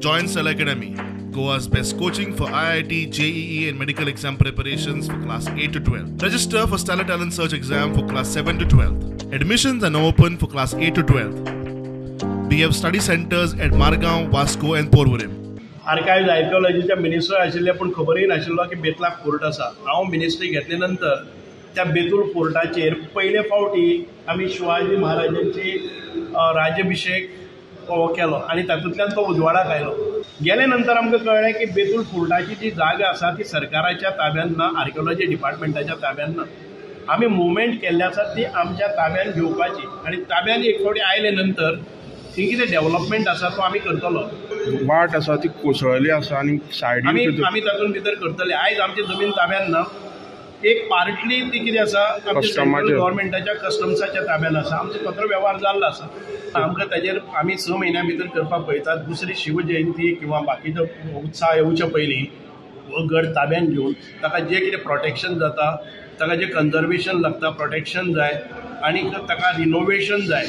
Join Stellar Academy, Goa's best coaching for IIT, JEE and medical exam preparations for class 8 to 12. Register for Stellar Talent Search exam for class 7 to 12. Admissions are now open for class 8 to 12. We have study centers at Margao, Vasco and Porvorim. Archive आर्किओलॉजीच्या minister आशिल्ले पूण खबरूय नाशिल्लो की बेतलाक fort आसा. हांव ministry घेतले नंतर त्या बेतूल फोर्टाचेर पयले फावटी आमी शिवाजी महाराजांची राज्याभिषेक केलो आनी तातूंतल्यान तो उजवाडाक आयलो. गेले नंतर आमकां कळ्ळें की बेतूल फोर्टाची जी जागा आसा ती सरकाराच्या ताब्यान ना, आर्किओलॉजी डिपार्टमेंटाच्या ताब्यान ना. आमी मुवमेंट केल्ली आसा ती आमच्या ताब्यान घेवपाची आनी ताब्यान एक फावटी आयले नंतर थंय कितें डेव्हलपमेंट आसा तो आमी करतलो. वाट आसा ती कोसळ्ळी आसा आनी सायडीन आमी तातूंत भितर करतले. आयज आमची जमीन ताब्यान ना, एक पार्टली ती कितें आसा आमच्या सेंट्रल गव्हर्मेंटाच्या कस्टम्साच्या ताब्यान आसा. आमचो पत्र वेव्हार जाल्लो आसा. आमकां ताजेर आमी 6 म्हयन्या भितर करपाक पळयतात. दुसरी शिवजयंती किंवा बाकीचो उत्साह येवच्या पयलीं हो गड ताब्यान घेवन ताका जें कितें प्रोटेक्शन जाता, ताका जें कन्जर्वेशन लागता, प्रोटेक्शन जाय आनी ताका रिनोवेशन जाय.